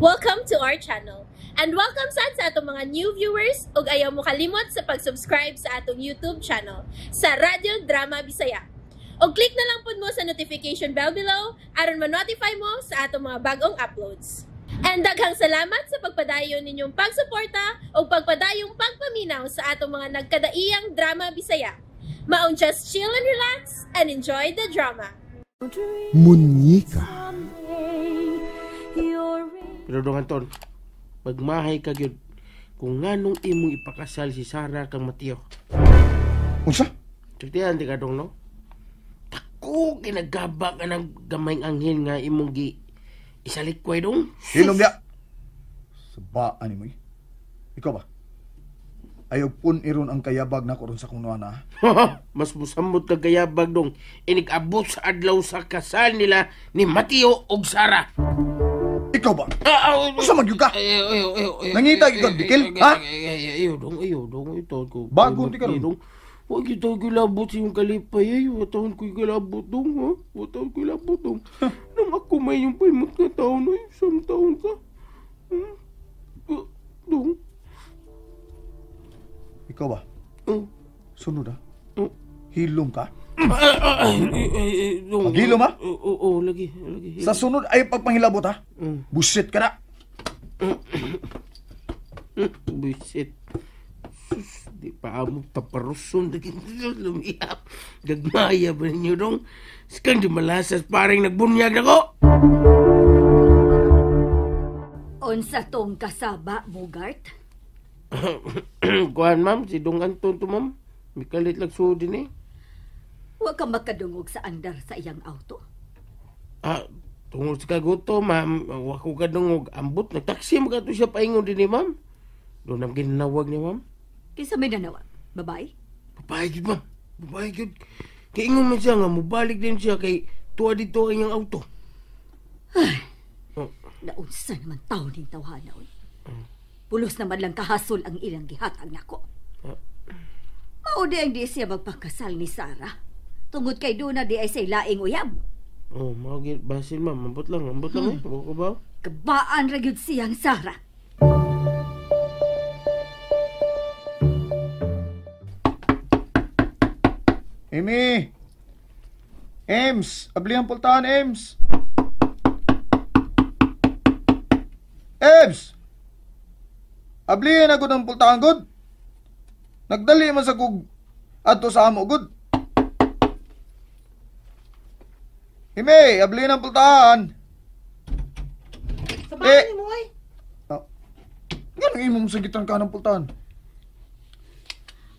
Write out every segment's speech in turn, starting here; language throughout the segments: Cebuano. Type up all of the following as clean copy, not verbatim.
Welcome to our channel. And welcome sad sa atong mga new viewers ug ayaw mo kalimot sa pag-subscribe sa atong YouTube channel sa Radyo Drama Bisaya. Og click na lang pud mo sa notification bell below aron ma-notify mo sa atong mga bagong uploads. And daghang salamat sa pagpadayon ninyong pagsuporta ug pagpadayong pagpaminaw sa atong mga nagkadaiyang drama Bisaya. Maong just chill and relax and enjoy the drama. Munyika. Pero dong Anton, magmahay ka gyud kung nganong imong ipakasal si Sara kang Mateo. Unsa? Sultihan di ka dong, no? Tako kinagaba ka ng gamayng anghel nga imong gi isalikway dong. Hilom diya. Sabaan ni mo eh. Ikaw ba? Ayaw pun iron ang kayabag na ron sa kung na. Mas musamot ka kayabag dong. Inig-abot sa adlaw sa kasal nila ni Mateo ug Sara. Ikaw ba? Ah, Unsa man gyud ka? Ay, ay, ay, ay, Nangita ay, gyud ay, bikil, ay, ha? ay, ay, ay, Ayaw dong, ayaw dong. Ito ko. Bago ti karon. Dong. Wa gyud taon gilabot sa iyong kalipay ay. Wa taon ko gilabot dong, ha? Wa taon ko gilabot dong. Nang ako may yung paimot nga taon ay, isang taon ka. Ah, dong. Ikaw ba? Oh. Sunod ha? Oh. Hilom ka? Ay, ay, ay, ay, dong. Maghilom, ha? Oo, oo, lagi, lagi. Sa sunod ay pagpangilabot ha? Busit ka na. Buisit. Sus, di pa amo paparuson. Lumihap. Gagmaya ba ninyo dong? Sikang di malasas paring nagbunyag na ko. Unsa tong kasaba, Bogart? Kuhan ma'am, si Dong Anton to ma'am. Mikalit lang sudin eh. Wa ka makadungog sa andar sa iyang auto. Ah, tungod sa kaguto ma'am, wa ko kadungog. Ambot, nagtaksi mo ka to siya paingon din eh ma'am. Doon ang ginawag niya ma'am. Kinsa may nanawag? Babae? Babae gyud ma'am. Babae gyud. Kay ingon man siya nga, mubalik din siya kay tuwa dito ang iyang auto. Oh. Naunsa naman tao ning tawhana oy. Pulos naman lang kahasol ang ilang gihatag nako. Ah. Mao di ang di siya magpakasal ni Sarah. Tungod kay duna di ay say laing uyab. Oh, mao gyud basin ma'am, ambot lang eh. Wa ko ba? Kabaan ra gyud siyang Sarah. Amy! Ems! Abli ang pultahan, Ems! Ems! Ablihan ako ng pultahan, good! Nagdali man sa kug adto sa amo, good! Amy! Ablihan ang pultahan! Sa bahay Eh. mo ay. Ah, nganong imong sagitan ka ng pultahan?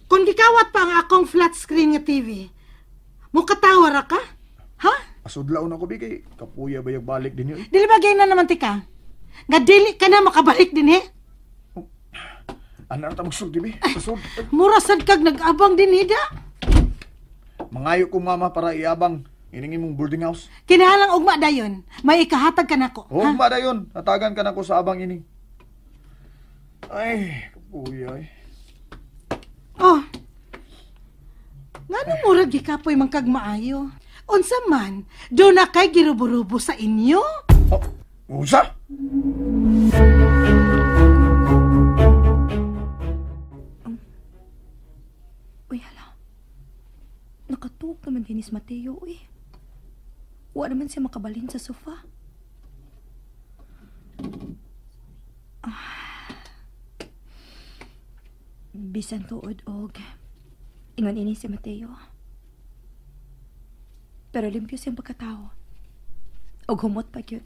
Kung gikawat pa ang akong flat screen nga TV, mukatawa ra ka? Ha? Asudlaon ako, bigay. Kapuya bayag balik din yun. Dili ba na naman tika? Nga dili ka na makabalik din eh. Ano na ta magsulti, bi? Asud. Mura sad kag nag-abang din eh, da. Mangayo ko mama para iabang ining imong boarding house. Kinahalang ugma dayon, may ikahatag ka nako. Oh, ma dayon. Hatagan ka na ko sa abang ini. Ay, kapuya ay. Oh. Ngano murag gikapoy man kag maayo? Unsa man, do na kay girubo-rubo sa inyo? Oh, unsa? Uy, hala. Nakatuog naman din si Mateo, uy. Wa naman siya makabalhin sa sofa. Ah. Bisan tuod og ingon ini si Mateo. Pero limpyo siyang pagkatao. Og humot pa gyud.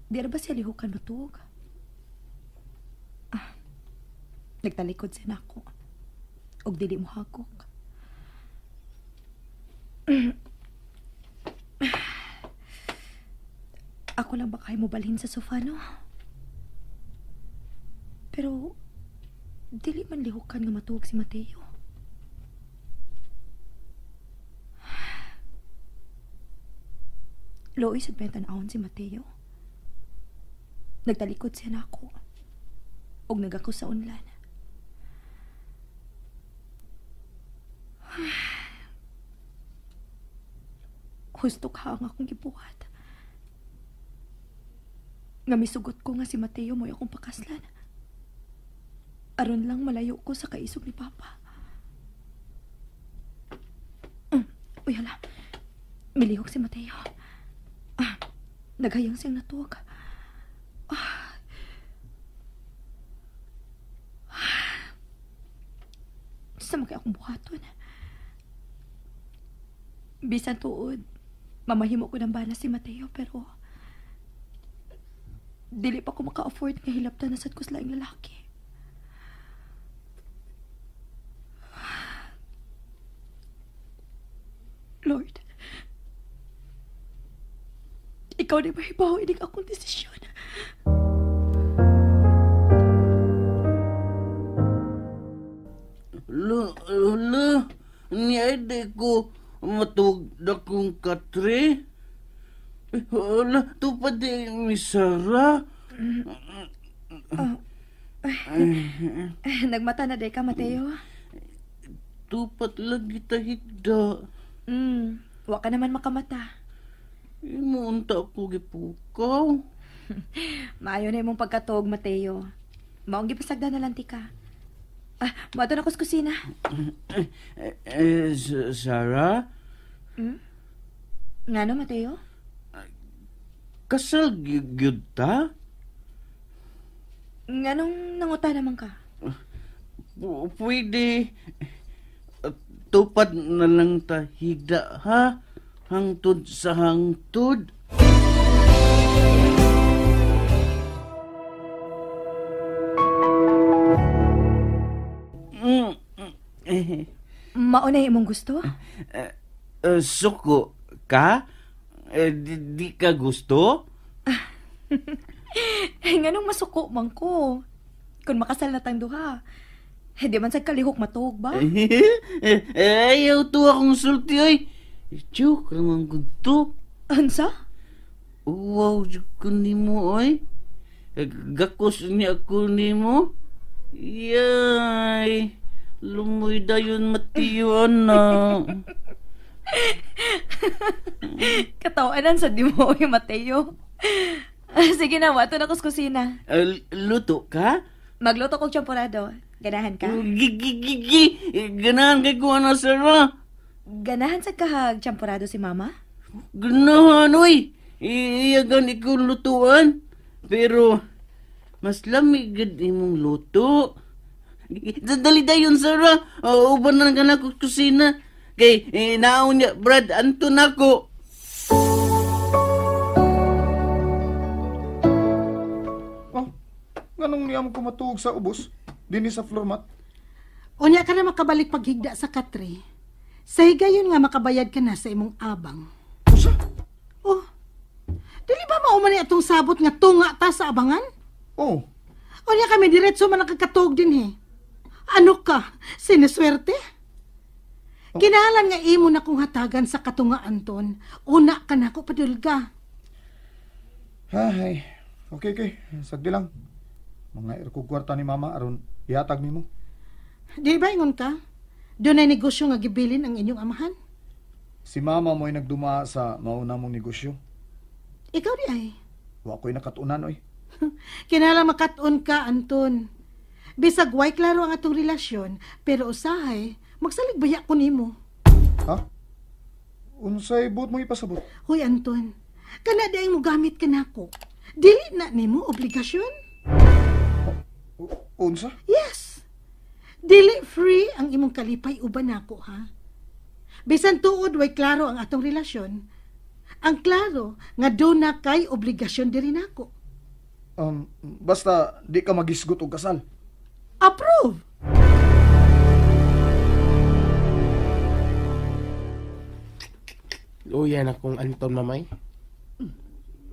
Di ra ba siya lihukan matuog? Ah, nagtalikod siya nako. Og dili mo hagok. Ako lang ba kayo mobalhin sa sofa, no? Pero, dili man lihukan nga matuog si Mateo. Looy sad pa yung tan-awon si Mateo. Nagtalikod siya nako. Og nagako sa unlan. Husto ka ang akong gibuhat. Nga misugot ko nga si Mateo mo'y akong pakaslan. Aron lang malayo ko sa kaisog ni Papa. Uy, hala. Milihok si Mateo. Naghayang siyang natuwag. Sa mga akong buhaton. Bisan tuod, mamahimo ko ng bana si Mateo, pero dili pa ko maka-afford nga hilabtan na sad ko sa laing lalaki. Lord, ikaw na mahibaw inig akong desisyon. Lo, niya di ko matuwag na kong katre. Hala, tupad di mi Sarah. Nagmata na di ka, Mateo. Tupat lagi tahigda. Wa ka naman makamata. Imo unta ako gipukaw. Maayo na imong pagkatuog, Mateo. Maong gipasagda na lang tika. Moadto na ko sa kusina. Sarah? Ngano, Mateo? Kasal gyud ta? Nganong nanguta naman ka? Pwede tupad na lang ta higda, ha? Hangtod sa hangtod. Mauna imong gusto? Suko ka? Di ka gusto? Nganong masuko man ko? Kung makasal na tang duha, di man sad kalihok matuog ba? Ayaw to akong sulti, oy. Joke naman gud to. Unsa? Wow, joke ko nimo, oy. Gakos niya ako nimo. Yay! Lumoy dayon Mateo, ana. Katawanan sa di mo, oy, Mateo. Sige na, wato na ko sa kusina. Luto ka? Magluto kog champurado. Ganahan ka? Gigi! Ganahan kay ko, ana, Sarah. Ganahan sa kahag champurado si Mama? Ganahan, oy! Iyagan ikaw lutuan. Pero, mas lamig gud imong luto. Dali dayon, Sarah. Uban na ka na ko kusina. Kay, naon niya, Brad, Anton ako. Oh, nganong niya mo kumatuog sa ubos? Dini sa floor mat? Unya ka na makabalik paghigda sa katre. Sa higayon nga makabayad ka na sa imong abang. Usa? Oh, dili ba mao man ni atong sabot nga tunga ta sa abangan? Oh. Unya kami diretso man nakakatuog din eh. Ano ka? Siniswerte? Oh. Kinahalan nga imo na kong hatagan sa katunga, Anton. Una ka na ko padulga. Hay. Okay. Sagdi lang. Mga irkog kwarta ni Mama aron ihatag nimo. Di ba ingon ka? Doon ay negosyo nga gibilin ang inyong amahan? Si Mama mo'y nagduma sa mauna mong negosyo. Ikaw di ay. Wa ko'y nakatunan, oy. Kinahanglan makatun ka, Anton. Bisag way klaro ang atong relasyon, pero usahay, magsalig baya ko nimo. Ha? Unsay buot mo ipasabot? Hoy, Anton, kana di ay mo gamit ka nako. Dili na nimo obligasyon. Unsa? Yes. Dili free ang imong kalipay uban nako, ha? Bisan tuod way klaro ang atong relasyon, ang klaro nga doon na kay obligasyon diri nako. Basta di ka magisgot og kasal. Approve. Luya na kong Anton, mamay.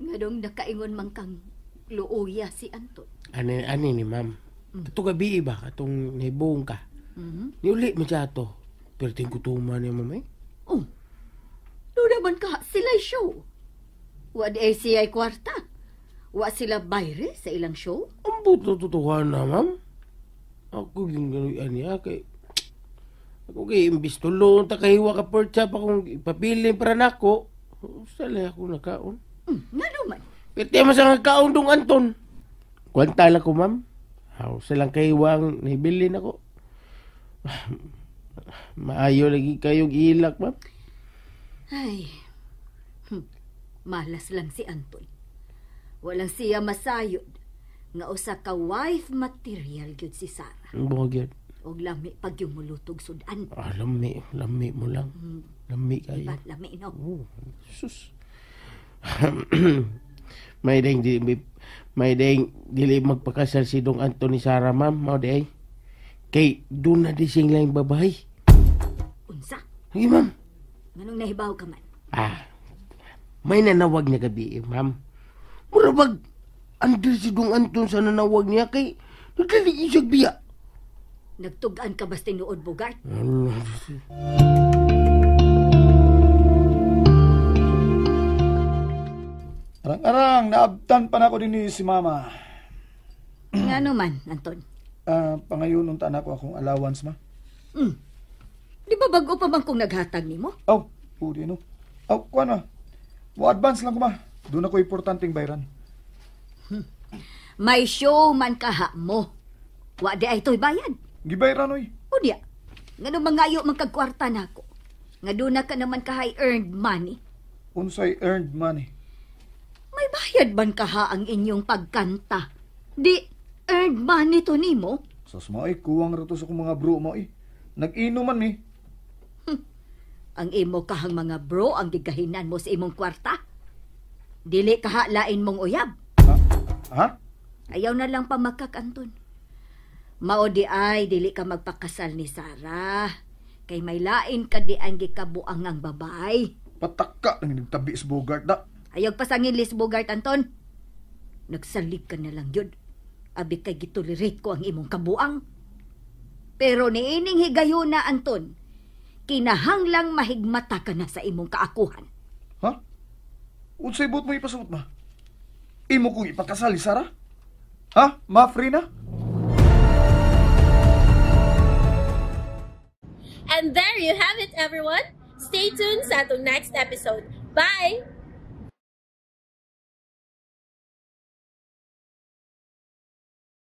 Ngadong nakaingon man kang luoya si Anton. Ani ni ma'am. Kato gabi ba? Katong nahibong ka. Niuli mo siya ato. Pero tingkutuman niya, mamay. Oh, doon naman ka sila'y show. Wa di ay siya'y kwarta. Wa sila bayre sa ilang show. Ang buto tutuhan na, ma'am. Ako yung ganuyan niya kay... Ako kay imbis tulong, takahiwa ka percha pa kung ipapilin para nako. Sala ako nakaon. Nga naman, Pwede mo sa nga kaon dong Anton. Kwanta lang ko, ma'am. Aw, silang kahiwang naibilin ako. Maayo lagi kayong ilak, ma'am. Ay, malas lang si Anton. Walang siya masayod nga usa ka wife material gyud si Sarah. Buhag yun. Og lami pag yung mulutog sudan. Ah, lami. Lami mo lang. Lami kayo. Diba? Lami, no? Oh, sus. May ding dili magpakasal si Dong Anton ni Sarah, ma'am. Mao di ay. Kay doon na di siyang laing babae. Unsa? Sige, ma'am. Nganong nahibaw ka man? Ah, may nanawag niya gabi, ma'am. Mura bag, andil si Dong Anton sa nanawag niya kay naglaligin siya biya. Nagtugaan ka basta tinuod, Bogart? Arang-arang, naabtan pa na ako din ni si Mama. Nga man, Anton? Pangayon unta na ako akong allowance, ma. Di ba bago pa man kong naghatag ni mo? Aw, puri no. Aw, kuha na. Mo-advance lang ko, ma. Doon ako importanteng bayran. May show man kaha mo. Wa di ay to'y bayad. Gibayran, oy. O diya, nga mangayo man kagkwarta na ako. Nga doon na ka naman kahay earned money. Unsay earned money? May bayad man kaha ang inyong pagkanta. Di, earned money to nimo. Sus mo, ay, kuwang rato sa kong mga bro mo, ay. Nag-inuman, mi. Ang imo kahang mga bro ang gigahinan mo sa imong kwarta. Dili kaha lain mong uyab. Ha? Ayaw na lang pamakak, Anton. Mao di ay, dili ka magpakasal ni Sarah. Kay may lain ka di ang gikabuang ang babae. Pataka lang nagtabi sa Bogart da. Ayaw pasangin Liz Bogart, Anton. Nagsalig ka na lang yun. Abi kay gitolerate ko ang imong kabuang. Pero niining higayuna, Anton, kinahanglang mahigmata ka na sa imong kaakuhan. Ha? Unsay buot mo ipasabot, ma? Imo kong ipakasal ni Sarah? Ha? Ma, free na? And there you have it, everyone. Stay tuned sa atong next episode. Bye!